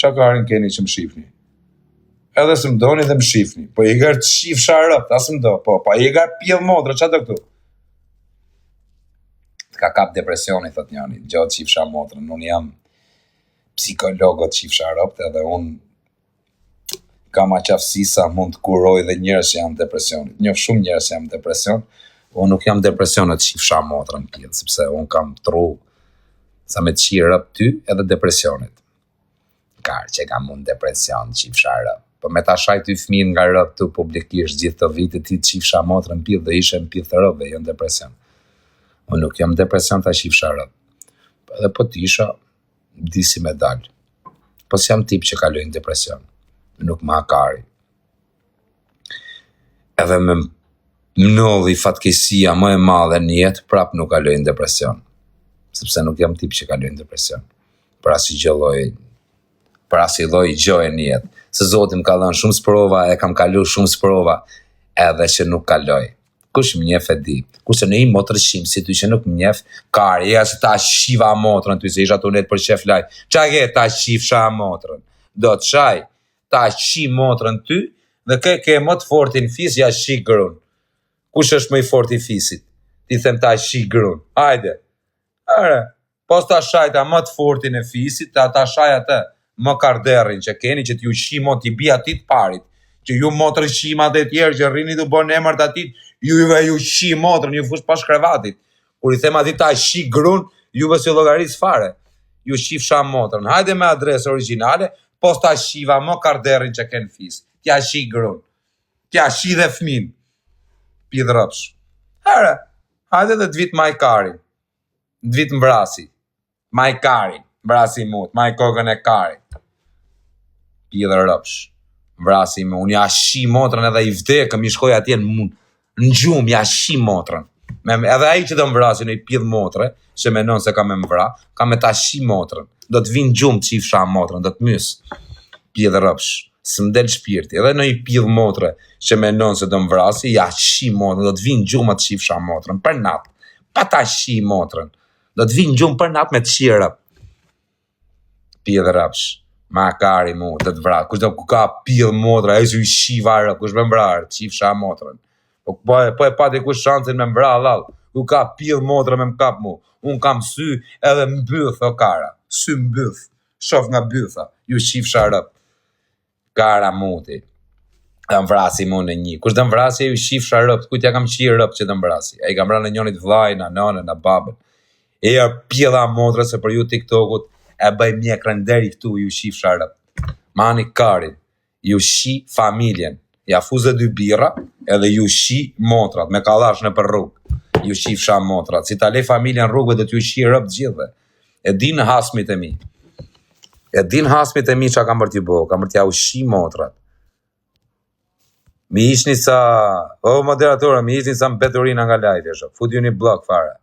Ça karin keni që më shifni? Edhe s'më doni dhe më shifni. Po i gërë të shifsha rëpt, as më do. Po, po i gërë pjell motra, ça do këtu? Të ka kap depresioni, thot njani. Gjo të shifsha motrën. Unë jam psikolog të shifsha rëpt edhe unë kam aq aftësi sa mund të kuroj dhe njerëz që janë në depresion. Njoh shumë njerëz që janë në depresion. Unë nuk jam në depresion të shifsha motrën pjell, sepse unë kam tru sa me të qi rëpt ty edhe depresionit. Kar që kam unë depresion, qifsha rëp. Po me ta shaj ty fëmijën nga rëp tu publikisht gjithë të vitet ti qifsha motrën pjell dhe ishe në pjell të rëpve, jo në depresion. Unë nuk jam në depresion ta qifsha rëp. Po edhe po t'isha, di si me dal. Po s'jam tip që kaloj në depresion. Nuk ma kari. Edhe me ndodhi fatkeqësia më e madhe në jetë, prap nuk kaloj në depresion. Sepse nuk jam tip që kaloj në depresion. Për asnjë gjë lloj për asnjë lloj gjëje në jetë. Se Zoti më ka dhënë shumë sprova, e kam kalu shumë sprova, edhe që nuk kaloj. Kush më njeh e di. Kurse në i motërqim si ty që nuk më njeh, kari, ja se ta shiva motrën ty se isha tu net për qef live. Ça ke ta qifsha motrën? Do të shaj, ta qi motrën ty dhe ke ke më të fortin fis ja qi grun. Kush është më i forti i fisit? Ti them ta qi grun. Hajde. Are, po s'ta shajta më të fortin e fisit, ta ta shaj atë më karderrin që keni që t'ju qi mot t'i bi atij të parit, që ju motër qimat e tjerë që rrini të bën emër të atij, ju juve ju qi motrën, ju fus pas krevatit. Kur i them atij ta qi grun, juve si llogaris fare. Ju qifsha motrën. Hajde me adresë origjinale, po s'ta qiva më karderrin që ken fis. T'ja qi grun. T'ja qi dhe fëmin. Pidhrëpsh. Hare, hajde dhe të vit maj karin. Të vit mbrasi. Maj karin. Mbrasi mut. Maj kokën e karit. Pidhrëpsh. Mbrasi mu. Unë ja shi motrën edhe i vdekëm, i shkoj atje në mund. Në gjumë, ja shi motrën. Me, edhe ai që do më vrasi në i pidh motre, që menon se ka me më vra, ka me ta shi motrën. Do të vinë gjumë të qifsha motrën, do të mys. Pidh rëpsh. S'më del shpirti. Edhe në i pidh motre që menon se do më vrasi, ja shi motrën, do të vinë gjumë të qifsha motrën, për natë. Pa ta shi motrën. Do të vinë gjumë për natë me të shi rëp. Pidh rëpsh. Ma kari mu, do të vra. Kush do ku ka pidh motra, ai su i shiva rëp, kush më vrar, qifsha motrën. Po po e po e pati kush shansin me më vra hallall. Ku ka pidh motra me më kap mu. Un kam sy edhe mbyth o kara. Sy mbyth. Shof nga bytha. Ju qifsha rëp. Kara muti. Do më vrasi mu në një. Kush do më vrasi ju qifsha rëp. Kujt ja kam qi rëp që do më vrasi. A i kam vra në njonit vllajin, a nënën, a babën. E ja pjella motra se për ju TikTokut e bëj mjekrën deri këtu ju qifsha rëp. Mani karin, ju shi familjen. Ja fus dhe dy birra edhe ju shi motrat me kallash nëpër rrugë. Ju qifsha motrat. Si ta lej familjen rrugëve do t'ju shi rëp gjithëve. E din hasmit e mi. E din hasmit e mi ça kam për t'ju bo, kam për t'ja u shi motrat. Mi ishni sa, o moderatora, mi ishni sa mbeturina nga live, shok. Fut ju një blok fare.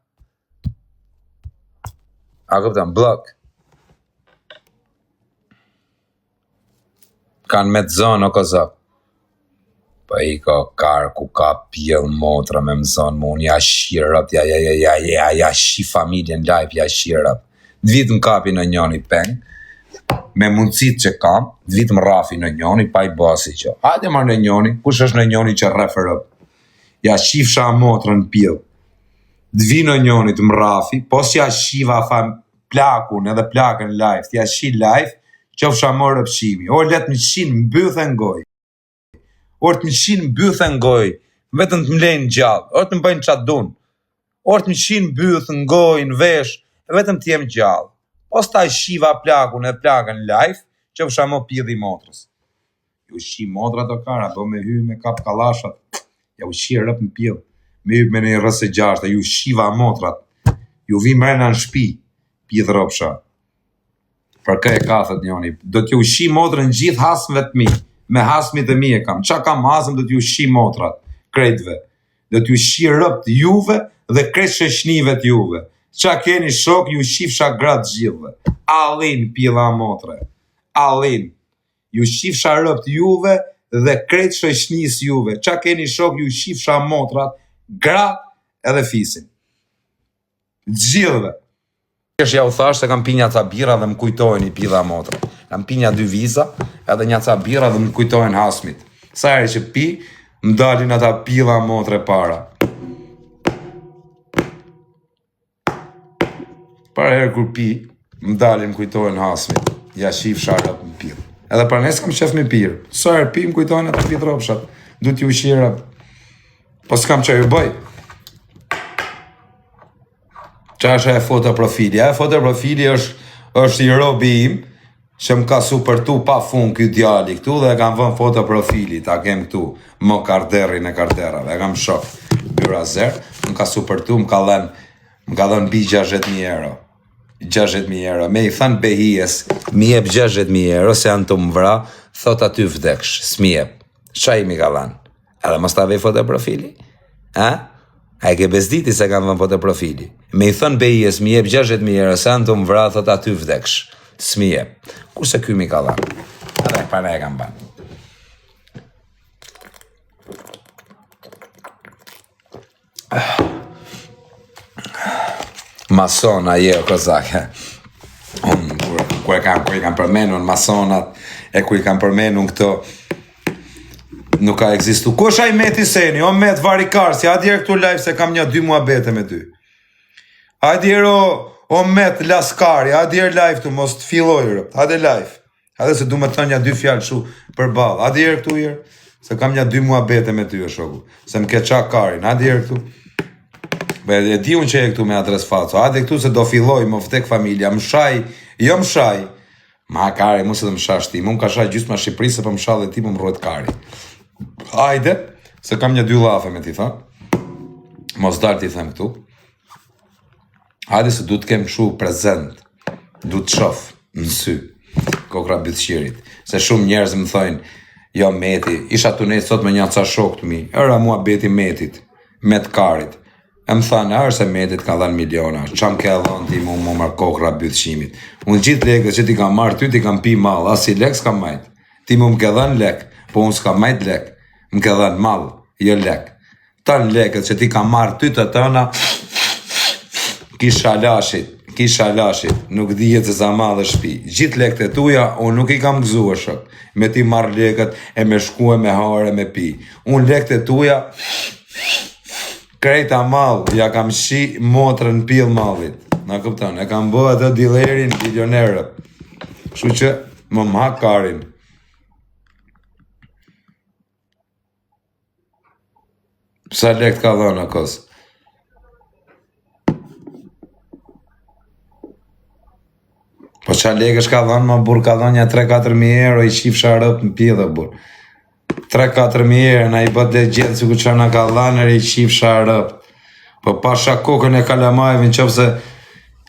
A kupton, blok. Kanë me të zonë, o kozak. Po i ka kar ku ka pjell motra me më zonë mu, unë ja shi rëp, ja, ja, ja, ja, ja, ja shi familjen live, ja shi rëp. Të vit më kapi në njoni peng, me mundësit që kam, të vit më rrafi në njoni, pa i basi që. Hajde marr në njoni, kush është në njoni që rref rëp? Ja shifsha motrën pjell. Të vi në njoni të më rrafi, po s'ja shiva fam, plakun edhe plakën live, t'ja shi live, qofsha më rëpshimi. O, let më qin mbyth e ngoj. O, të më qin mbyth e ngoj, vetëm të më lejnë gjallë. O, të më bëjnë ça dun. O, të më qin mbyth ngoj, në vesh, vetëm të jem gjallë. Po s'ta shiva plakun e plakën live, qofsha më pidhi motrës. Ju shi motrat o kara, do me hy me kap kallashat. Ja u shi rëp në pjell. Me hy me një rësë gjashtë, ju shiva motrat. Ju vi mrena në shtëpi, pidh ropsha. Për kë e ka thot njoni, do t'ju shi motrën gjithë hasmve të mi. Me hasmit e mi e kam. Ça kam hasëm do t'ju shi motrat, krejtve. Do t'ju shi rëpt juve dhe krejt shoqnive të juve. Ça keni shok ju shifsha gratë gjithëve. Allin pilla motre. Allin. Ju qifsha rëpt juve dhe krejt shoqnisë juve. Ça keni shok ju qifsha motrat, gratë edhe fisin. Gjithëve. Kesh ja u thash se kam pi nja ca birra dhe më kujtojnë i pidha motra. Kam pi nja dy viza, edhe nja ca birra dhe më kujtohen hasmit. Sa herë që pi, më dalin ata pilla motre para. Para herë kur pi, më dalin, më kujtohen hasmit. Ja qifsha robt në pillë. Edhe prandaj s'kam qef me pirë. Sa herë pi, më kujtohen ata pidropshat. Du t'ju qera. Po s'kam ça ju bëj. Ça është ajo foto profili? Ajo foto profili është është i robi im që më ka suportu pa fund ky djali këtu dhe e kam vënë foto profili, ta kem këtu, më karderrin e karderrave, e kam shok, byrazer, më ka suportu, më ka dhënë, më ka dhënë mbi 60.000 euro. 60.000 euro. Me i thënë Behies, mi jep 60.000 euro, se janë tu më vra, thot aty vdeksh, s'mi jep. Qaj mi ka dhënë? Edhe mos ta vej foto profili? Ha? A e ke bezditi se kam vënë foto profili? Me i thënë Behies, mi jep 60.000 euro, se janë tu më vra, thot aty vdeksh. S'mi jep. Kurse ky mi ka dhënë? Edhe para e kam bërë. Masona je o kozake. Unë, kur, kur e kam, kur i kam përmenun masonat, e kur i kam përmenun këto, nuk ka ekzistu. Kush ai Meti Seni, o Met Varikarsi, hajde herë këtu live se kam një dy muhabete me ty. Hajde herë o, o Met Laskari, hajde herë live këtu, mos të filloj, hajde live. Hajde se du me të thënë një dy fjalë kështu përballë. Hajde herë këtu herë, se kam një dy muhabete me ty o shoku. Se më ke ça karin. Hajde herë këtu. Be, e di unë që je këtu me adresë falso. Hajde këtu se do filloj, më vdek familja, më shaj, jo më shaj. Ma kari, mu se të më shash ti. Mu më ka sha gjysma Shqipërisë, po më sha dhe ti, po më rruhet kari. Hajde, se kam një dy llafe me t'i thënë. Mos dal t'i them këtu. Hajde se du të kem kështu prezent, du të shof në sy, kokra bythqirit. Se shumë njerëz më thojnë, jo Meti, isha tu nejt sot me një ca shokë të mi, era muhabeti Metit, Met Karit. E më thanë, a është se Metit ka dhënë miliona, ça më ke dhënë ti mu mu mër kokra bythqimit. Unë gjithë lekët që t'i kam marrë ty, t'i kam pi mall, as i lek s'kam majt. Ti mu më ke dhënë lek, po unë s'kam majt lek, më ke dhënë mall, jo lek. Tan lekët që t'i kam marrë ty të tëna, kisha lashit, kisha lashit, nuk dihet se sa madh është shtëpi. Gjithë lekët e tuja, unë nuk i kam gëzu shok, me t'i marrë lekët e me shku e me hare me pi. Unë lekët e tuja, krejta mall, ja kam shi motrën pill mallit. Na kupton, e kam bë atë dilerin bilionerë. Kështu që më mha karin. Sa lek të ka dhënë o kos? Po ça lekësh ka dhënë, më burr ka dhënë një 3-4 mijë euro i qifsha robt në pidhe, burr. 3-4 mijë euro, na i bët dhe gjithë, sikur që na ka dhënë, i qifsha robt. Po pasha kokën e kalamajve në qoftë se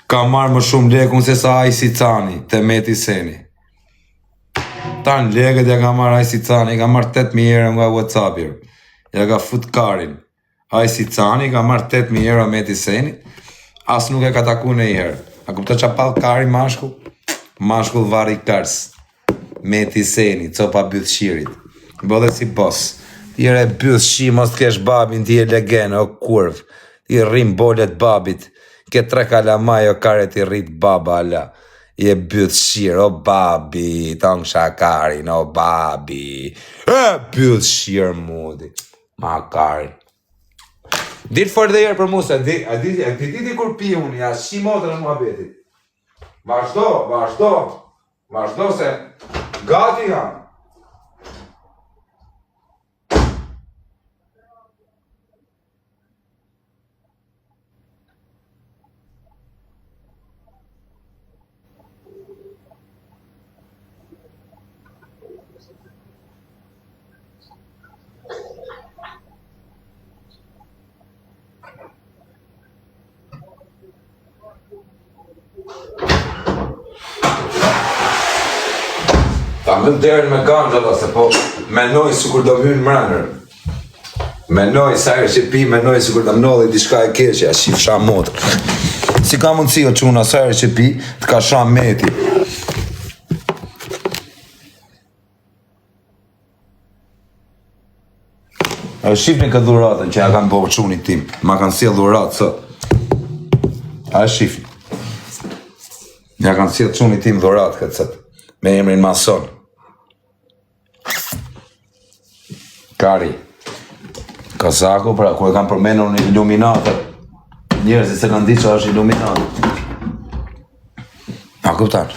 ka marrë më shumë lekun se sa ai si cani, te meti seni. Tan lekët ja ka marrë ai si cani, ka marrë 8000 euro nga Whatsappi. Ja ka fut karin. Ai si cani ka marrë 8000 euro Meti Senit, as nuk e ka taku ndonjëherë. A kupton ça pall kari mashkull? Mashkull varri kars. Meti Seni, copa bythqirit. Bëlle si boss. Ti ere bythqi, mos të kesh babin, ti e legen, o kurv. Ti rrim bolet babit. Ke tre kalamaj o kare ti rrit baba ala. Je bythqir, o babi, tong shakarin, o babi. E bythqir mudi. Ma karin. Dil fort dhe herë për mu se di, a di, a di, di, di kur pi unë, ja shi motrën e muhabetit. Vazhdo, vazhdo, vazhdo se gati jam. Ta mbyll derën me ganxha dhe se po menoj sikur do hynë mrena. Menoj sa herë që pi, menoj sikur do ndodhi diçka e keqe, ja qifsha motër. Si ka mundësi o çuna sa herë që pi, të ka sha meti. A shifni këtë dhuratën që ja kanë bo çunit tim. Ma kanë sjell dhuratë sot. A shifni. Ja kanë sjell çunit tim dhuratë këtë sot. Me emrin mason. Kari. Kosaku, pra, kur e kam përmendur në Illuminatët, njerëzit s'e kanë ditë që është Illuminat. A kupton?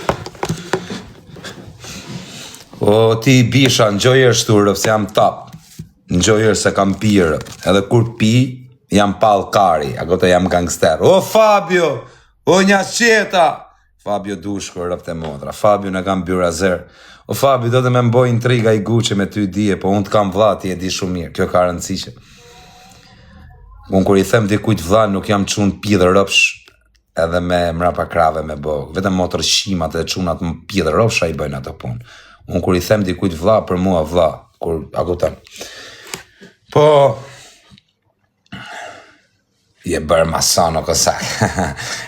O, ti bisha, ngjoj është urë, se jam tap. Ngjoj është se kam pirë. Edhe kur pi, jam pal kari, a kupton jam gangster. O, Fabio! O, nja qeta! Fabio Dushko, robt e motra. Fabio në kam byrazer. O Fabio, do të me mboj intriga i guqe me ty dije, po unë të kam vlla, ti e di shumë mirë. Kjo ka rëndësi që. Unë kur i them dikujt vlla, nuk jam çun pidh ropsh edhe me mrapa krave me bo. Vetëm motër qimat dhe çunat më pidh ropsha i bëjnë ato punë. Unë kur i them dikujt vlla, për mua vlla, kur a kupton. Po Je bërë mason o kosak.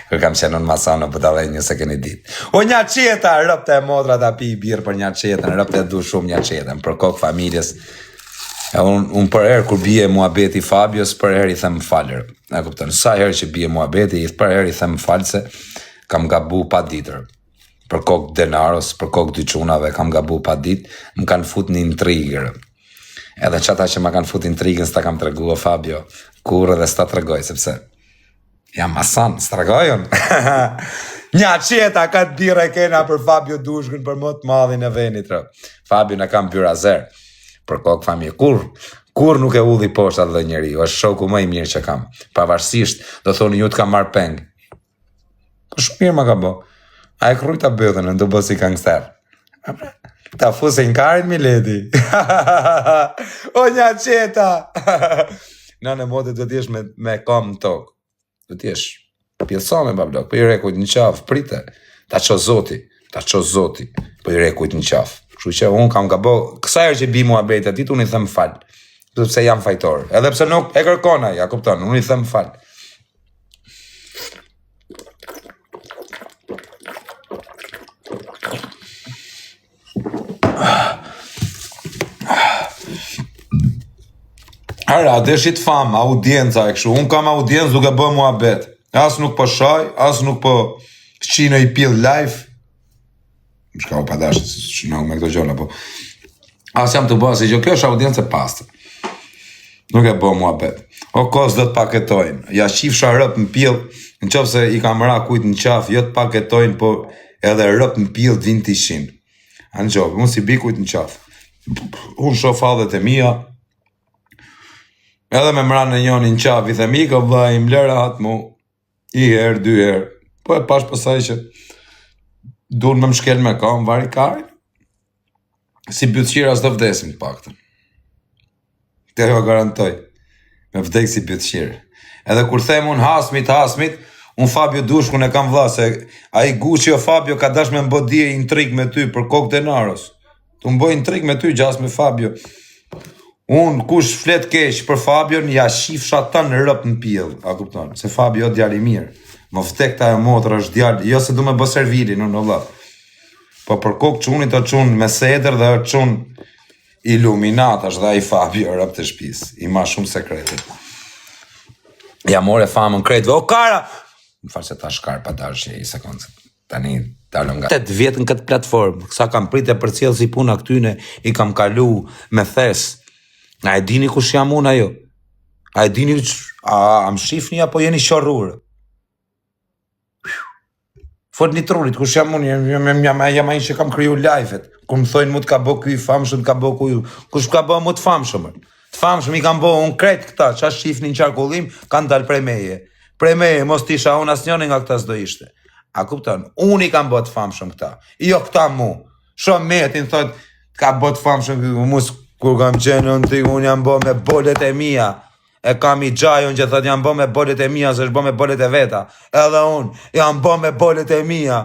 Kur kam qenë unë mason o budallenj s'e keni ditë. O nja qeta, robt e motra ta pi birë për nja qetën, robt e du shumë nja qetën, për kokë familjes. E unë un për herë kur bie muhabeti Fabios, për herë i them më fal. E kupton, sa herë që bie muhabeti, i për herë i them më fal se kam gabu pa ditur. Për kokë Denaros, për kokë dy çunave, kam gabu pa ditë, më kanë fut në intrigë. Edhe qata që ma kanë fut intrigën s'ta kam tregu o Fabio, kurrë edhe s'ta tregoj, sepse jam mason, s'tregoj unë. Nja qeta ka të birë e kena për Fabio Dushkën për më të madhin e venit. Rë. Fabio në kam byrazer, për kokë familje. Kur, kur nuk e udhi poshtë atë dhe njeri, është shoku më i mirë që kam. Pavarësisht, do thonë ju të kam marrë peng. Po shumë mirë ma ka bo. A e krujta bëthën, në të bë si gangster. Ta fusin karin mileti. o nja qeta. Në në mote do t'jesh me, me kam në tokë. Do t'jesh pjesone pa blok. Po i rekujt në qafë, prite. Ta ço zoti. Ta ço zoti. Po i rekujt në qafë. Kështu që unë kam gabo, kësa herë që bi mua bejtë atit, unë i them fal. Sepse jam fajtor. Edhe pse nuk e kërkon ai, ja kupton, unë i them fal. Ara, deshit famë, audienca e kështu. Unë kam audiencë duke bë muhabet. As nuk po shaj, as nuk po shqino i pill live. Shka u pa dash, që me këto gjona, po. As jam të bë asgjë, kjo është audiencë e pastër. Nuk e bë muhabet. O kos do të paketojnë. Ja qifsha rëp në pill, në qoftë se i kam ra kujt në qafë, jo të paketojnë, po edhe rëp në pill të vinë t'ishin. A në qoftë, unë si bi kujt në qafë. Unë shoh fallet e mia, edhe me mra në njoni në qafë, i them ik o vlla im lë rahat mu, I herë, dy herë. Po e pash pasaj që duan me më shkel me kam, vari karin. Si bythqira s'do vdesim të paktën. Të jo garantoj. Me vdek si bythqirë. Edhe kur them unë hasmit, hasmit, unë Fabio Dushkun e kam vlla se ai Gucci o Fabio ka dash me më bë dije intrig me ty për kokë denaros. Tu më bë intrig me ty gjas me Fabio. Unë kush flet keq për Fabion, ja shifsha tën rëp në pjell, a kupton? Se Fabio djalë i mirë. Më vdek ta e motra është djalë, jo se du me bë servilin, unë vëlla. Po për kokë çunit o çun me sedër dhe o çun iluminat është dhe ai Fabio rëp të shtëpisë, i ma shumë sekretet. Ja more famën krejtve, o kara! Më falë se ta shkar pa dashje i sekondë. Tani dalëm nga 8 vjet në këtë platformë, sa kam pritë e përcjell si puna këtyne, i kam kalu me thes. A e dini kush jam unë ajo? A e dini a, a më shifni apo jeni qorrur? Folni trurit, kush jam unë, jam, jam, jam, jam, jam ai që kam kriju live-et. Kur më thojnë mu të ka bo ky i famshëm, të ka bo ky, kush më ka bo mu të famshëm? Të famshëm i kam bo unë krejt këta, ça shifni në qarkullim, kanë dalë prej meje. Prej meje, mos t'isha unë asnjëri nga këta s'do ishte. A kupton? Unë i kam bo të famshëm këta. Jo këta mu. Shumë metin thot, ka bo të famshëm këtu, mu kur kam qenë unë ti, unë jam bo me bolet e mia. E kam i gjajun që thot jam bo me bolet e mia, se është bo me bolet e veta. Edhe unë jam bo me bolet e mia.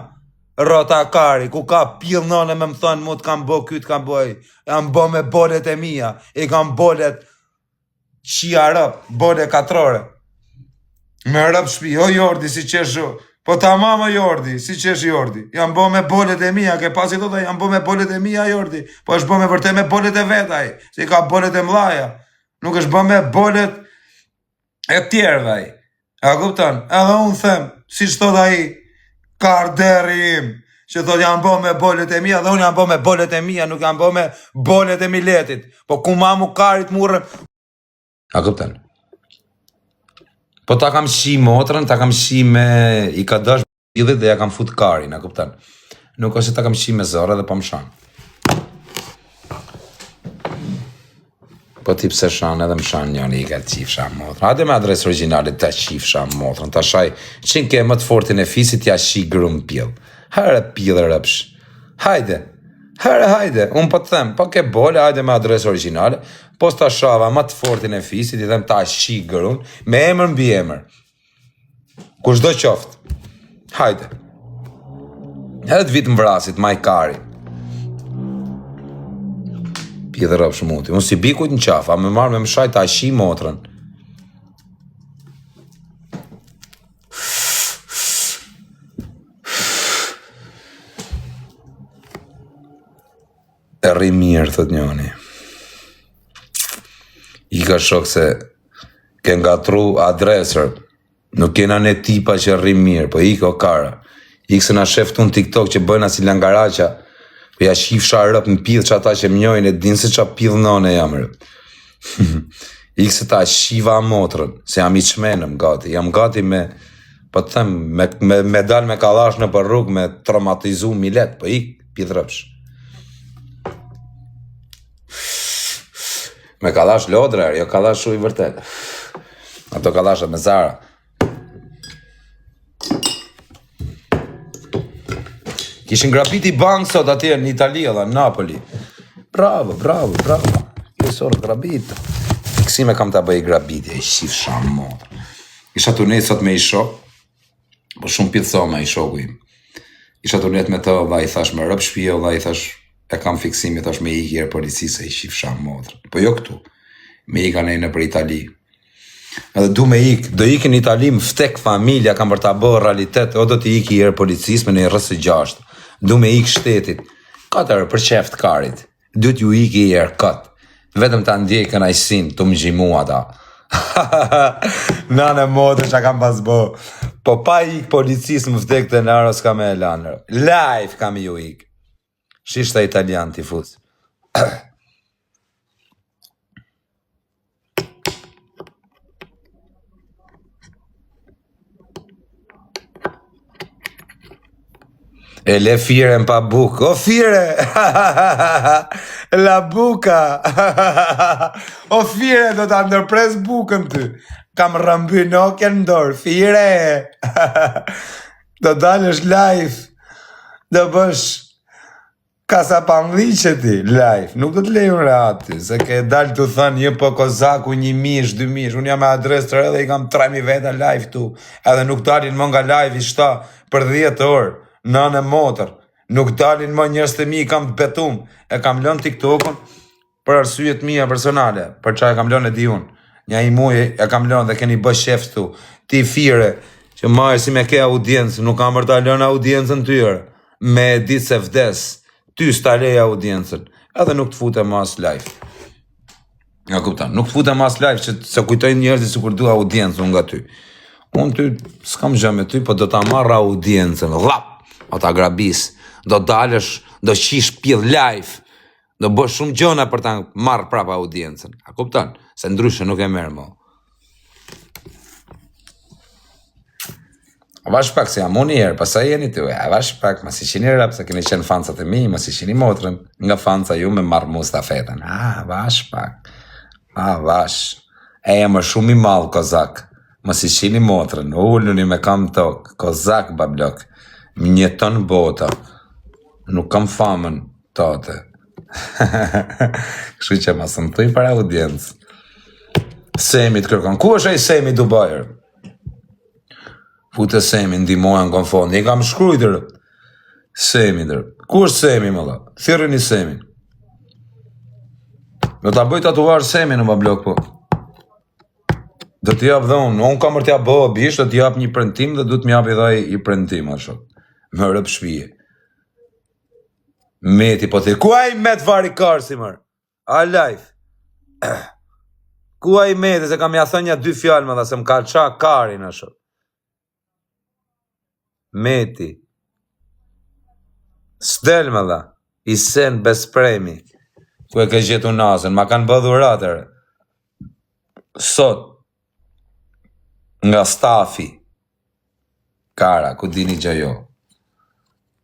Rrota kari, ku ka pill nënë me më thënë mu të kam bo ky të kam bo ai. Jam bo me bolet e mia, i kam bolet qia rëp, bole katrore. Me rëp shpi, o Jordi, si qesh, po tamam o Jordi, si qesh Jordi. Jam bo me bolet e mia, ke pasi thotë, jam bo me bolet e mia Jordi, po është bo me vërtet me bolet e veta ai, se i ka bolet e mdhaja. Nuk është bo me bolet e tjerëve ai. A kupton? Edhe unë them, siç thot ai, karderi im. Që thot jam bo me bolet e mia dhe unë jam bo me bolet e mia, nuk jam bo me bolet e miletit. Po ku mamu karit murrëm? A kupton? Po ta kam shi motrën, ta kam shi me i ka dash billit dhe ja kam fut karin, a kupton? Nuk është se ta kam shi me zorë dhe po më shan. Po ti pse shan edhe më shan njëri i ka qifsha motrën. Hajde me adresë origjinale ta qifsha motrën, ta shaj qin ke më të fortin e fisit ja shi grum pill. Hëre pill rëpsh. Hajde. Hëre hajde, unë po të them, po ke bole, hajde me adresë origjinale, po s'ta shava më të fortin e fisit, i them ta shi grun, me emër mbi emër. Kushdo qoftë. Hajde. Edhe të vitë më vrasit, maj kari. Pidh rrofsh muti. Unë si bikujt në qafë, a me marrë me më shajt ta shi motrën. E rri mirë, thot njoni. I ka shok se ke ngatru adresër. Nuk kena ne tipa që rri mirë, po ik o kara. Ik se na shef tu në TikTok që bëjna si langaraqa. Po ja qifsha rëp në pidh që ata që më njohin e din se ça pidh none jam rëp. Ik se ta qiva motrën, se jam i çmenëm gati. Jam gati me, po të them, me, me, me dal me kallash nëpër rrugë, me traumatizu milet, po ik, pidh rëpsh. Me kallash lodra, jo kallash i vërtet. Ato kallashat me zara. Kishin grabiti bank sot atje në Itali, edhe në Napoli. Bravo, bravo, bravo. Kjo sot grabit. Fiksime kam ta bëj grabitje, i qifsha motër. Isha tu nejt sot me i shok, po shumë pidhsoma i shoku im. Isha tu nejt me të, vlla, i thash me rëp shpije, vlla, i thash, e kam fiksim, i thash me ik herë policisë, i qifsha motër. Po jo këtu, me ik anej nëpër Itali. Edhe du me ik, do iki në Itali, më vdek familja, kam për ta bërë realitet, o do t'i iki herë policisë me në RS6. Du me ik shtetit. Katër për qef të karit. Du t'ju iki herë kot. Vetëm ta ndjej kënaqësinë, të më gjimu ata. Nanë e motër që kam pas bo. Po pa ik policisë më vdek të naro s'ka me e lanë. Live kam ju ik. Shishta italian t'i fus. E le firen pa buk. O fire! La buka! o fire, do ta ndërpres bukën ty. Kam rrëmby Nokia në dorë. Fire! do dalësh live. Do bësh Kasapandhiqe ti, live, nuk do të lej unë rehat ty, se ke dalë të thënë një po kozaku një mish, dy mish, unë jam me adresë të re dhe i kam 3000 veta live tu, edhe nuk dalin më nga live i shta për 10 orë, nënë e motër, nuk dalin më njerëz të mi, i kam të betum, e kam lënë TikTokun, Për arsye të mia personale, për çfarë e kam lënë e di unë. Nja i muaj e kam lënë dhe keni bë qef këtu. Ti fire që marrë si me ke audiencë, nuk kam për ta lënë audiencën ty. Me e ditë se vdes, ty s'ta lej audiencën. Edhe nuk të futem as live. Ja kupton, nuk të futem as live që se kujtojnë njerëzit sikur dua audiencë unë nga ty. Unë ty s'kam gjë me ty, po do ta marr audiencën. Llap, o ta grabis. Do dalësh, do qish pidh live. Do bësh shumë gjëna për ta marrë prapa audiencën. A kupton? Se ndryshe nuk e merr më. Avash pak se jam unë një herë, pastaj jeni tu. Avash pak, mos i qini rap se keni qenë fansat e mi, mos i qini motrën nga fansa ju me marr mu stafetën. Ah, avash pak. Avash. E jam më shumë i madh kozak. Mos i qini motrën, uluni me kam tok, kozak bablok. Më njeton bota. Nuk kam famën tate. Kështu që mos më thuj për audiencë. Semi të kërkon. Ku është ai Semi Dubai? Fute Semi, ndihmoja në konfond. I kam shkruajtur Semi ndër. Ku është Semi më dha? Thirreni Semin. Do ta bëj tatuazh Semi në bablok po. Do t'i jap dhe unë, unë kam për t'ja bë bish, do t'i jap një premtim dhe duhet më japi dhe ai i premtim ashtu. Me rëp shpije. Meti po the, ku ai met vari karsi mër? A live. Ku ai meti se kam ja thënë nja dy fjalë më dha se më ka ça karin ashtu. Meti. S'del më dha. I sen bespremi. Ku e ke gjetur unazën? Ma kanë bë dhuratë. Sot nga stafi. Kara, ku dini gjë jo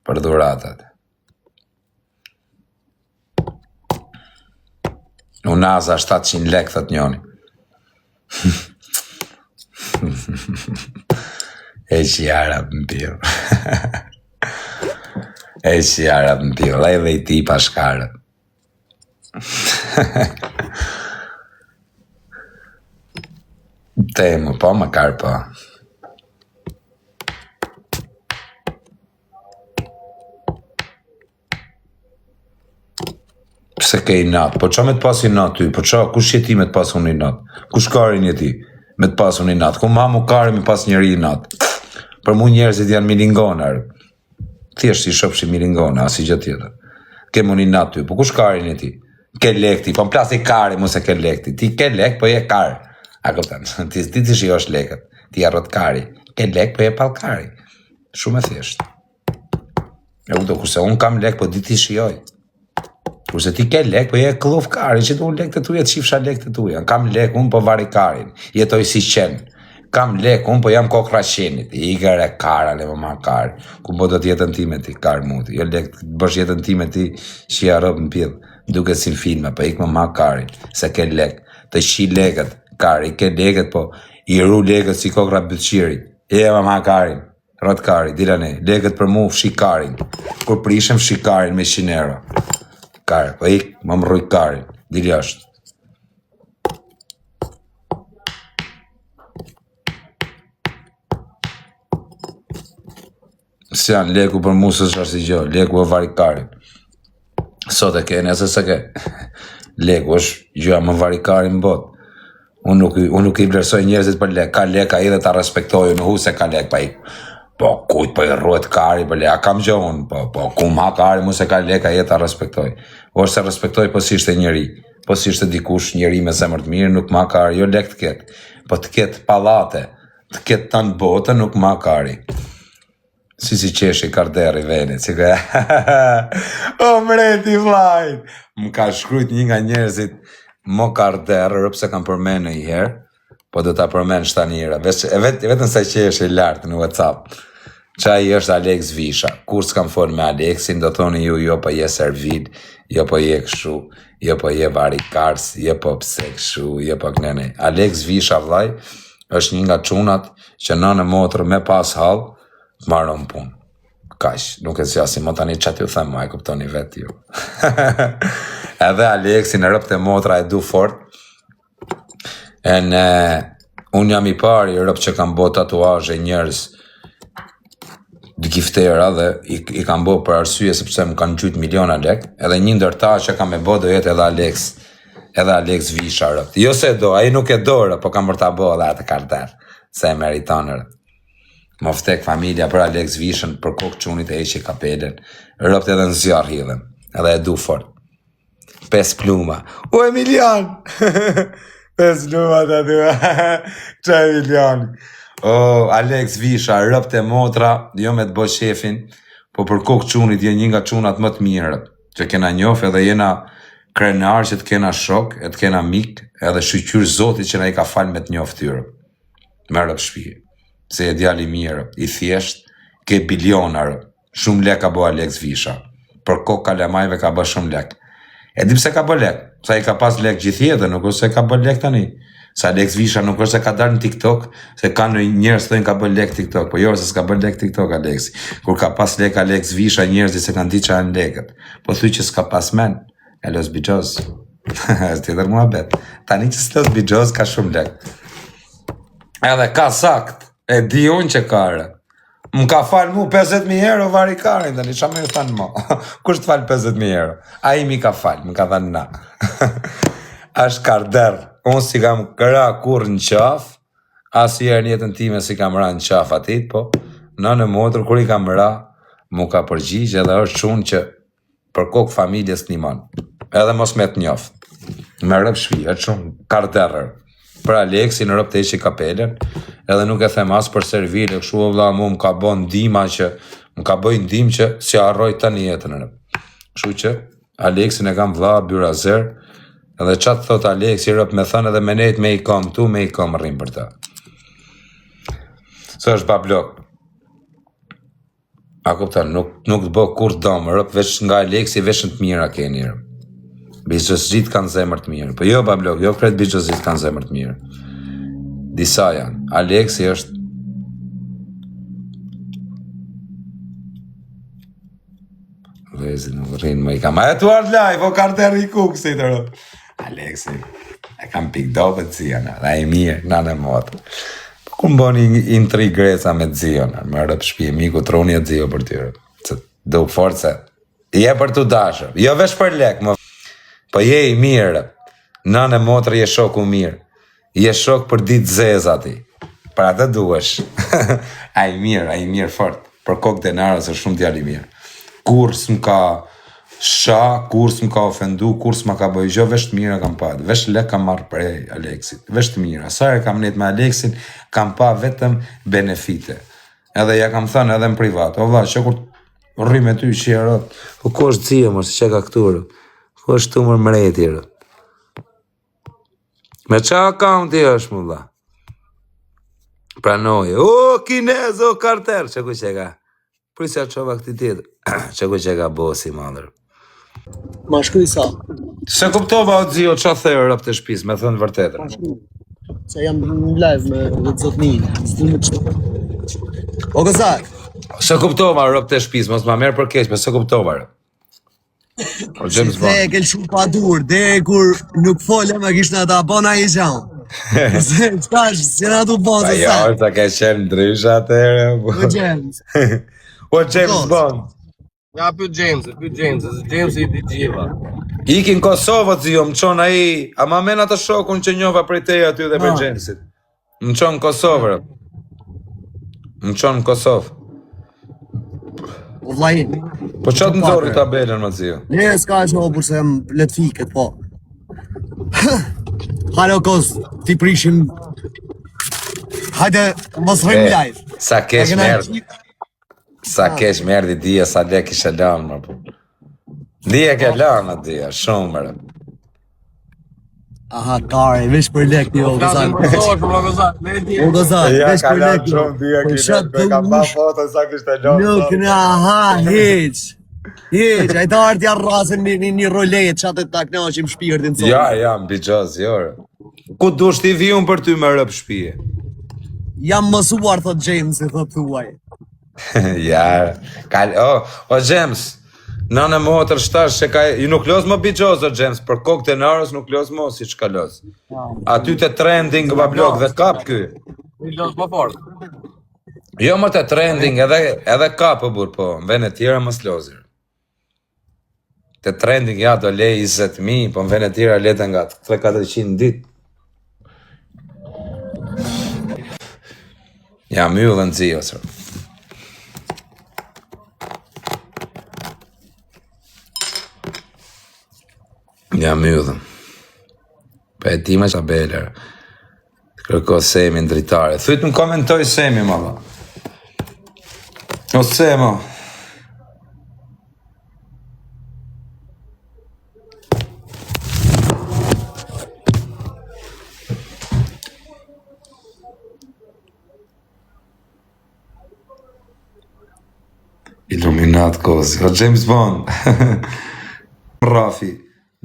për dhuratat. Unaza 700 lek, thot njoni. E qjara më pjell. E qjara më pjell. Edhe i ti pashkarët. Temu, po, më karë po. Pse ke inat? Po ça me të pas inat ty? Po ça, kush je ti me të pas unë inat? Kush karin je ti me të pas unë inat? Ku ma mu kari me pas njeri inat? Për mu njerëzit janë milingona. Thjesht i shoh si milingona, asnjë gjë tjetër. Ke më inat ty? Po kush karin je ti? Ke lek ti, po më plasi kari mu se ke lek ti. Ti ke lek, po je kar. A kupton? Ti ti ti shijosh lekët. Ti je rrot kari. Ke lek, po je pallkari. Shumë e thjeshtë. E kupton, kurse unë kam lek, po di t'i shijoj. Kurse ti ke lek, po je këlluf kari, që unë lek të tuja, të shifsha lek të tuja. Kam lek, unë po vari karin, jetoj si qen. Kam lek, unë po jam kokra qenit. I gëre kara, le më ma kar. Ku po do të jetën time ti, kar muti. Jo lek, të bësh jetën time ti, që ja rëp në pjellë. Duket si në filma, po ik më ma karin, se ke lek. Të qi lekët, kari, ke lekët, po i ru lekët si kokra bythqirit. E më ma karin. Rrot kari, dilane, lekët për mu fshi karin. Kur prishem fshi karin me 100 euro. Kar, po ik, më më rruj karin. Dil jashtë. S'janë, leku për mu s'është asnjë gjë, leku e vari karin. Sot e ke, nesër s'e ke. Leku është gjëja më vari karin në botë. Unë nuk, unë nuk i vlerësoj njerëzit për lek. Ka lek ai dhe ta respektoj, unë hu se ka lek pa ik. Po kujt po i rruhet kari për lek, a kam gjë unë, po, po ku ma kari mu se ka lek ai e ta respektoj. O se respektoj po si ishte njeri, po si ishte dikush njeri me zemër të mirë, nuk ma kari, jo lek të ketë, po të ketë pallate, të ketë tanë botën, nuk ma kari. Si si qeshi karderri venit, si ka... o mreti vllajt! Më ka shkrujt një nga njerëzit më karderr, rëp se kam përmen në i herë, po do ta përmen shtanira, veç, e vet, vetëm sa qeshi lart në WhatsApp. Qaj është Alex Visha. Kur s'kam fol me Alexin, do thoni ju, jo po je servil, jo po je kështu, jo po je varikars, jo po pse kështu, jo po kënene. Alex Visha vllaj është një nga çunat që nënë motër me pas hall, të maron punë. Kaq, nuk e zgjasim më tani ça t'ju them, ma e kuptoni vetë ju. Edhe Alexin rëpt e motra e du fort. E në, unë jam i pari rëp që kam bo tatuazhe njerëz të giftera dhe i, i kam bo për arsye sepse më kanë gjujt miliona lek, edhe një ndër ta që kam e bo do jetë edhe Alex, edhe Alex Visha rëp. Jo se do, ai nuk e do rëp, po kam për ta bo edhe atë karter, se e meriton rëp. Më vdek familja për Alex Vishën, për kokë çunit e heqi kapelen, rëpt edhe në zjarr hidhem, edhe e du fort. Pes pluma. O Emilian! Pes pluma të du. Qa Emilian? O Alex Visha, rëpt e motra, jo me të bo qefin, po për kokë çunit je një nga çunat më të mirë, që kena njof edhe jena krenar që të kena shok, e të kena mik, edhe shyqyr Zotit që na i ka falë me të njof ty, rëp. Me rëp shpi. Se je djalë i mirë, i thjesht, ke biliona rëp. Shumë lek ka bo Alex Visha. Për kokë kalamajve ka bë shumë lek. E di pse ka bë lek? Se ai ka pas lek gjithë jetën, nuk është se ka bë lek tani. Se Alex Visha nuk është se ka dalë në TikTok, se ka në njerëz thonë ka bë lek TikTok, po jo se s'ka bë lek TikTok Alex. Kur ka pas lek Alex Visha, njerëzit se kanë ditë çfarë janë lekët. Po thy që s'ka pas men, e los bixhoz. Është tjetër muhabet. Tani që s'los bixhoz ka shumë lek. Edhe ka sakt, e di unë që ka rë. Më ka falë mu 50.000 euro vari karin, tani ça me ju thanë mo? Kush të falë 50.000 euro? Ai mi ka falë, më ka thanë na. Është karder, unë si kam ra kurrë në qafë, asnjëherë në jetën time si kam ra në qafë atit, po nënë motër kur i kam ra, mu ka përgjigj edhe është çun që për kokë familjes të nimon. Edhe mos me të njoft. Me rëp shpi, është shumë karderër. Për Aleksin rëp të heqi kapelen, edhe nuk e them as për servil, e kështu o vlla mu më ka bo ndima që. Më ka bëj ndihmë që s'ja harroj tani jetën e. Kështu që Aleksin e kam vlla byrazer, edhe ça të thot Aleksi rëp me thënë edhe me nejt me i kom tu, me i kom rrim për ta. Se është bablok. A kupton, nuk nuk të bë kurrë dëm, rëp veç nga Aleksi veç në të mira keni rëp. Bixhozit kanë zemër të mirë. Po jo bablok, jo krejt bixhozit kanë zemër të mirë. Disa janë. Aleksi është Vezi nuk rrinë më i kam. A Eduard Live, o karter i kukësit, rëp. Aleksi, e kam pikë dobët zion, dhe i mirë, në në motë. Po ku më bëni intri greca me zion, më rëp shpi, miku troni e zio për ty, rëp. Se do force. Je për të dashur, jo veç për lek, më po je i mirë. Nënë e motër je shoku mirë. Je shok për ditë zeza ti. Për atë duhesh. ai i mirë, ai i mirë fort. Për kokë denarës është shumë djalë i mirë. Kurrë s'më ka sha, kurrë s'më ka ofendu, kurrë s'ma ka bëj gjë, veç të mira kam pa. Veç lek kam marrë prej Aleksit. Veç të mira. Sa herë kam net me Aleksin, kam pa vetëm benefite. Edhe ja kam thënë edhe në privat. O vlla, që kur rri me ty që e Po ku është zia, mos që ka këtu, rë? Ku është tu mër mreti, rë? Me ça akaunti është, më vlla? Pranoj. O, kinez, o, karter, që ku që ka? Prisja çova këti tjetër. Që ku që ka bosi, madhër? Ma shkruj sa. Se kuptova o zio ça the rëp të shtëpisë, me thënë vërtetën. Ma shkruj. Se jam në live me me zotnin. S'di më çfarë. O gëzak. Se kuptova rëp të shtëpisë, mos ma merr për keq, po se kuptova rëp. O James Dhe Bond. e ke lëshu pa dur, dhe kur nuk folëm e kishte ata bën ai gjë. Se tash, se na tu bën Pa se jo, sa. sa ka qenë ndryshe atëherë. po. O James. O James Goc. Bond. Ja pyet James, pyet James, se James i di gjitha. Ikin Kosovë, zio, më çon ai, ama men atë shokun që njova prej teje aty dhe prej Ha. Jamesit. Më çon në Kosovë. rë. Më çon në Kosovë. O vllai. Po çat Ço nxorri pakre. tabelën më zio. Ne s'ka që o burse jam le të fiket, po. Halo kos, ti prishim. Hajde, mos rrim E, live. Sa E keq kena më erdhi. Sa keq më erdhi dija sa lek kishe lënë më po. Dija ke lënë atë dija, shumë më. Aha, kare, veç për lek një o Flasim gëzan. për sosh, më gëzan, ne di. O gëzan, Ja, veç ka për lënë lek një. shumë dija Po ki shat lek, e kam pa dush, foto sa kishte lënë. nuk sot. në aha, hiq. Hiq, ai të ardhi arrasin një, një, një rolet, që atë ta knaqim shpirtin sot. Ja, ja, mbi gjaz, jo. re. Ku dush ti vi unë për ty me rëp shtëpie? Jam mësuar, thot James, i thot thuaj. ja, kal, o, o James, nënë e motër shtash që ka, ju nuk loz më bixhoz o James, për kokë të narës nuk loz më siç ka loz. Aty te trending ba blok dhe kap ky. I los më fort. Jo më te trending edhe edhe kap o burr, po në vende tjera mos lozir. Te trending ja do lej 20000, po në vende tjera lete nga 3-400 ditë. Ja mbyllën zio sër. Ja mbyllën. Po e di ma tabeler. Kërko Semi në dritare. Thyt më komentoj Semi, më valla. O Semo. Illuminat kozi. O James Bond. Rafi.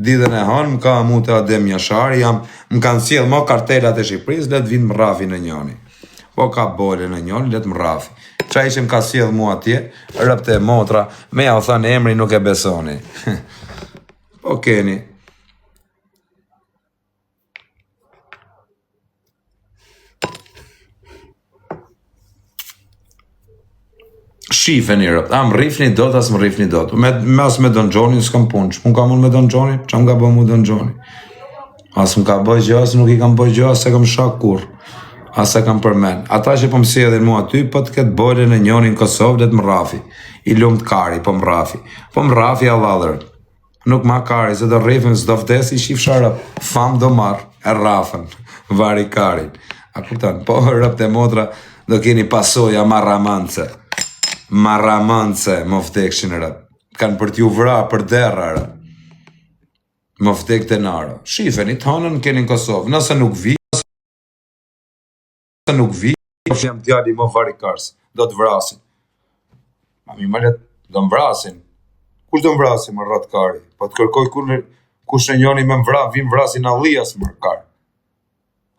Ditën e hanë më ka mu të Adem Jashari, jam, më kanë sjell mo kartelat e Shqipërisë, le të vinë më rrafi në njoni. Po ka bole në njoni, le të më rrafi. Qaj që më ka sjell mu atje, rëpte e motra, me ja u thënë emri nuk e besoni. po keni. Shifeni rëp, a më rrifni dot, as më rrifni dot. Me, me as me Don Johnin s'kam punë. Ç'pun kam unë me Don Johnin? Ç'm ka bë mu Don Johni? As më ka bë gjë, as nuk i kam bë gjë, as e kam sha kurr. As e kam përmend. Ata që po më sjellin mua aty, po të ketë bole në njonin Kosovë, le të më rrafi. I lumt kari, po më rrafi. Po më rrafi alladhër. Nuk ma kari, se do rrifën, s'do vdes i shifsha rëp. Fam do marr, e rrafën, vari karin. A kupton? Po rëp të motra, do keni pasoja marramance. Marramëndëse, më vdekshin rëp. Kanë për t'ju vra për derra rëp. Më vdek Denaro. Shifeni, të hënën keni në Kosovë. Nëse nuk vi, nëse nuk vi, jam djali më varikars. Do të vrasin. Mami më let, do më vrasin. Kush do më vrasin më rrat kari? Po të kërkoj ku në, kush në njoni me më vra, vi më vrasin allias më kar.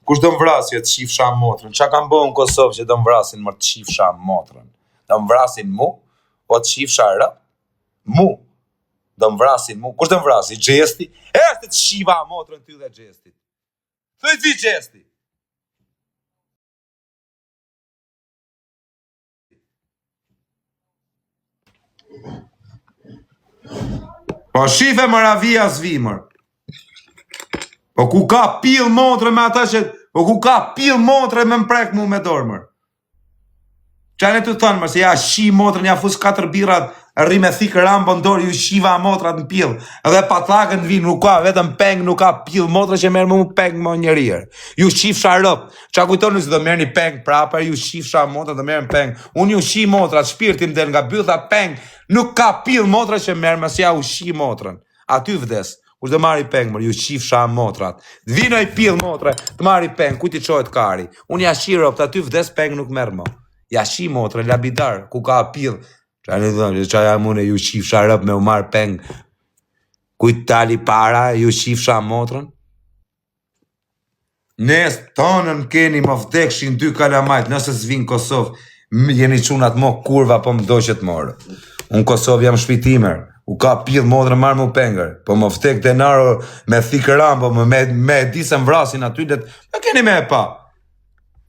Kush do më vrasi të qifsha motrën? Qa kam bo në Kosovë që do më vrasin më të qifsha motrën? Do më vrasin mu? O të qifsha rë? Mu? Do më vrasin mu? Kush do më vrasi? Gjesti? E të qiva motrën ty dhe Gjestit. Thuj ti Gjesti. Po shife më ravia s'vimër. Po ku ka pill motre me ata që... Po ku ka pill motre me mprek mu me dorë mër. Qa ne të thënë mër, se ja shi motrën, ja fus katër birrat, rri me thikë Rambo në dorë, ju shiva motrat në pill. Edhe patlakën të vinë, nuk ka, vetëm peng, nuk ka pill motre që merr mu peng më njëri. Ju shifsha rëp. Qa kujtoni se do merrni peng prapë, ju shifsha motrat do merren peng. Unë ju shi motrat, shpirti më del nga bytha peng. Nuk ka pill motra që merr, më se ja u shi motrën. Aty vdes. Kush do marri peng mër, ju qifsha motrat. Vino i pill motre, të marri peng, ku ti çohet kari. Unë ja shi ropt, aty vdes peng nuk merr më. Ja shi motrën, labidar, ku ka pill. Qa ne thonë, qa jam unë, ju qifsha rop me u marr peng. Kujt tali para, ju qifsha motrën. Nes tonën keni më vdekshin dy kalamajt, nëse s'vin Kosovë, jeni çunat mo kurva po më doqet morë. Unë Kosovë jam shtëpi timer, u ka pill motrën marr mu pengër, po më vdek Denaro me thikë Rambo, më me, me e di se më vrasin aty, let, me keni me e pa.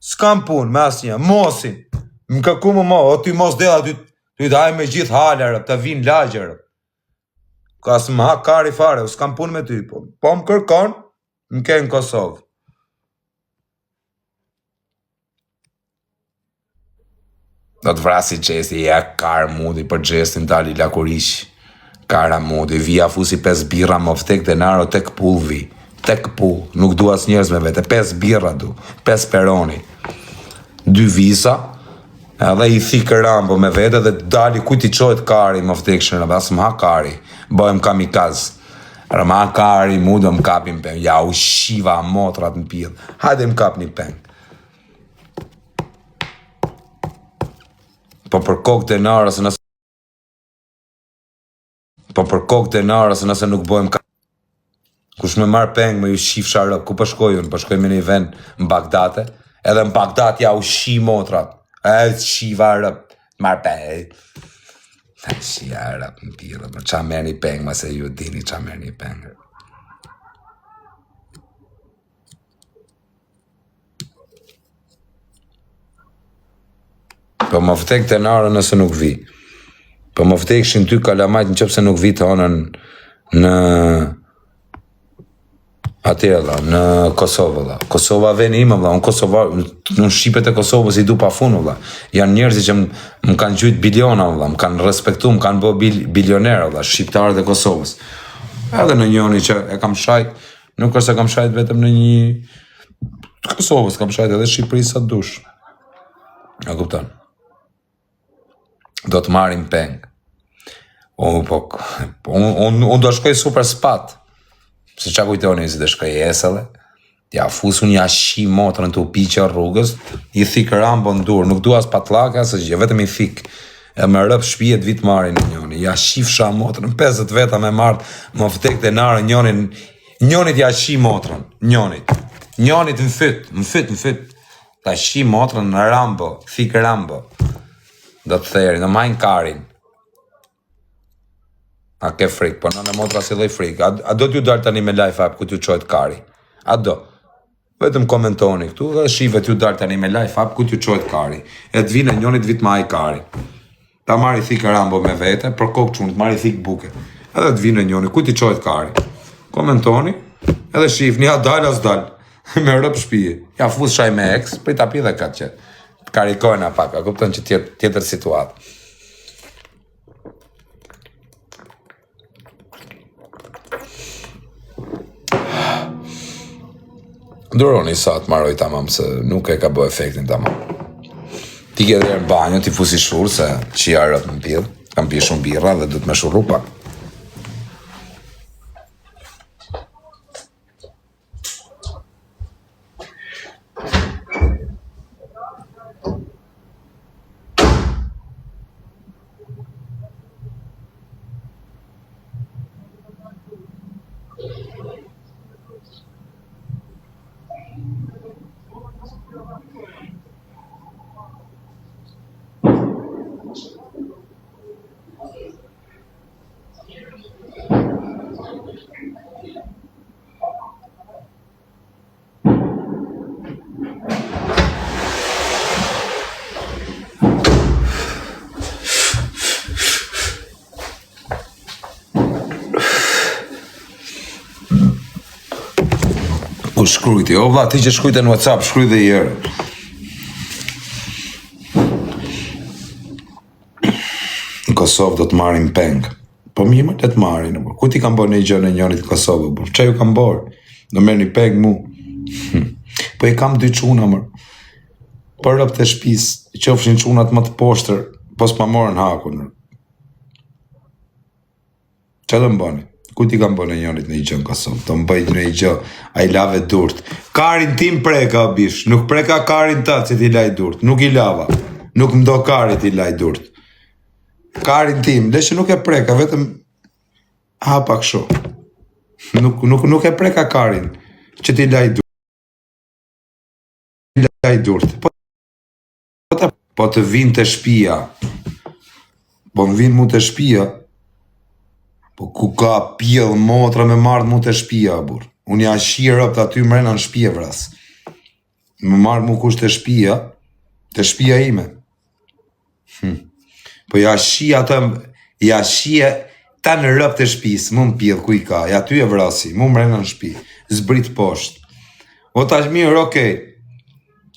S'kam punë me asnjë, mosin. Më kërku më mo, o ty mos del aty, ty daj me gjithë halerë, të vinë lagjerë. Ka s'më ha kari fare, s'kam punë me ty, po, po më kërkon, më ke në Kosovë. Do të vrasi Gjesti, ja kar mudi për Gjestin dali lakuriq. Kara mudi, vija fusi pes birra më vdek Denaro tek pull vi. Tek pull, nuk du as njerëz me vete, pes birra du, pes peroni. Dy visa, edhe i thikë Rambo me vete dhe dali kujt i çohet kari më vdekshin, as më ha kari, bëhem kamikaz. Rëma kari, mu do më kapin peng, ja u shiva motrat në pillë. Hajde më kapni peng. Po për kokë Denarës nëse Po për kokë Denarës nëse nuk bëhem ka... Kush më marr peng më ju shifsha rëp, ku po shkoj unë? Po shkoj me një vend në Bagdate, edhe në Bagdad ja u shi motrat. E shiva rëp, marr peng. Ta shia rëp në pillë, po qa merrni peng, ma se ju dini qa merrni peng. Po më vdek Denaro nëse nuk vi. Po më vdekshin dy kalamajt në qoftë se nuk vi të hënën në atje valla, në Kosovë valla. Kosova veni im valla, unë Kosova, unë shqipet e Kosovës i du pa fund valla. Janë njerëzit që më, më kanë gjujt biliona valla, më kanë respektu, më kanë bë bil, bilioner valla, shqiptarët e Kosovës. Edhe në njëri që e kam shajt, nuk është se kam shajt vetëm në një të Kosovës, kam shajt edhe Shqipërisë sa dush. A kupton? Do të marrim peng. O, po, po unë un, un do shkoj super spat. Se qa kujtoni se do shkoj esëlle? Ja fus unë ja shi motrën të u piqe rrugës, i thik Rambo në dur, nuk dua as patllaka as gjë, vetëm i thik. E më rëp shtëpi të vit marrin në njoni. Ja shifsha motrën, 50 veta me marr, më vdek Denaro njonin, njonit ja shi motrën, njonit. Njonit në fyt, në fyt, në fyt. Ta shi motrën në Rambo, thik Rambo. Do të therin, do majnë karin. A ke frikë, po nënë motra si lloj frikë. A, a do t'ju dal tani me live app ku t'ju çohet kari? A do? Vetëm komentoni këtu dhe shife t'ju dal tani me live app ku t'ju çohet kari. E të vinë njëri të vit maj kari. Ta marri thikë Rambo me vete, për kokë çunit, marri thikë buke. Edhe të vinë njëri, ku t'i çohet kari? Komentoni, edhe shifni, a dal, a s'dal. me rëp shtëpi. Ja fus shaj me ex, prit ta pi dhe këtë që. Të karikojnë pak, a kupton që tjetër, tjetër situatë. Duroni sa të maroj tamam se nuk e ka bë efektin tamam. Ti ke dhe në banjo, ti fusi shurr, se që ja rëp në pjellë, kam pi shumë birra dhe du të me shurru pak. Ku shkrujti? O vlla, ti që shkrujte në WhatsApp, shkruj dhe një herë. Në Kosovë do të marrin peng. Po mirë, më le të marrin. Po. Ku ti kam bërë një gjë në njërit në Kosovë? Po çka ju kam bërë? Do merrni peng mu. Po i kam dy çuna më. Po robt e shtëpisë, qofshin çunat më të poshtër, po s'ma morën hakun. Çka do më bëni? Ku ti kam bërë njërit në një gjë në Kosovë? Do më bëj në një gjë, ai lave durt. Karin tim preka, o bish, nuk preka karin tënd që t'i laj durt, nuk i lava. Nuk më do kari t'i laj durt. Karin tim, le që nuk e preka, vetëm hapa kështu. Nuk, nuk, nuk e preka karin që t'i laj durt. Laj durt. Po, Po të, po të vinë te shpia. Po më vinë mu te shpia. Po ku ka pjell motra me marrë mu te shpia, burr. Unë ja qi robt aty mrena në shpi e vras. Më marrë mu kush te shpia, te shpia ime. Hm. Po ja qi atë, ja qi tanë robt e shpisë, mu në pjell ku i ka, ja aty e vrasi, mu mrena në shpi, zbrit poshtë. O tash mirë, okej.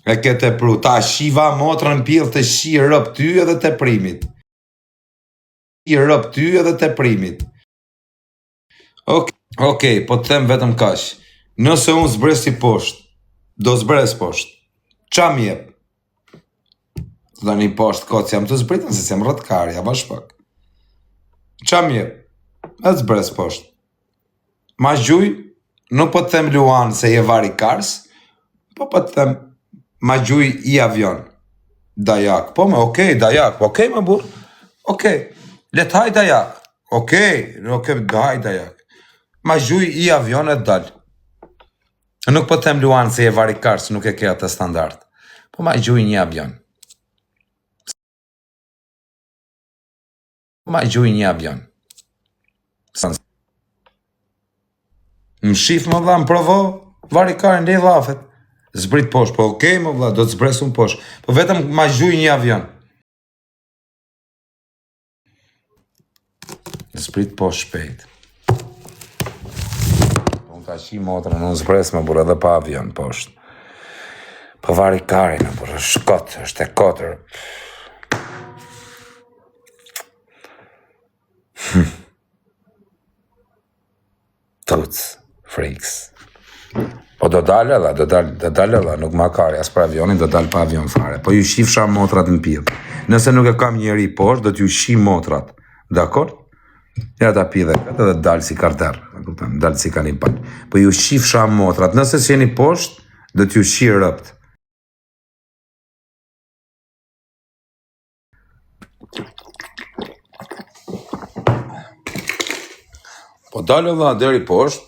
E ke tepru, ta qiva motrën pjell të qi rob ty edhe të primit. I rob ty edhe të primit. Okej, okay, po të them vetëm kaq. Nëse unë zbresi poshtë, do zbres poshtë. Ça më jep? Tani poshtë kot jam të zbritën se s'jam rrët kari, avash pak. Ça më jep? E zbres poshtë. Ma gjuj, nuk po të them Luan se je varikars, po po të them ma gjuj i avion. Dajak, po më, okej, okay, dajak, po okej okay, më burr. Okej. Okay. Le të haj dajak. Okej, okay, okej, okay, haj dajak. Ma gjuj i avion e dal. Nuk po të them Luan se je varikars, nuk e ke atë standard. Po ma gjuj një avion. Ma gjuj një avion. Më shif më vlla, më provo, vari karin, le llafet. Zbrit poshtë, po okej okay, më vlla, do të zbres unë poshtë. Po vetëm ma gjuj një avion. Zbrit poshtë shpejt. Po unë ta qi motrën, unë zbres më burrë edhe pa avion poshtë. Po vari karin, burrë, është kot, është e kotër. Truc, friks. Po do dalë edhe, do dalë, do dalë edhe, nuk ma kari as për avionin, do dalë pa avion fare. Po ju qifsha motrat në pjellë. Nëse nuk e kam njeri poshtë, do t'ju qi motrat. Dakor? Ja ta pi dhe këtë dhe dalë si karter, e kupton, dalë si kanibal. Po ju qifsha motrat, nëse s'jeni poshtë, do t'ju qi robt. Po dalë vlla deri poshtë.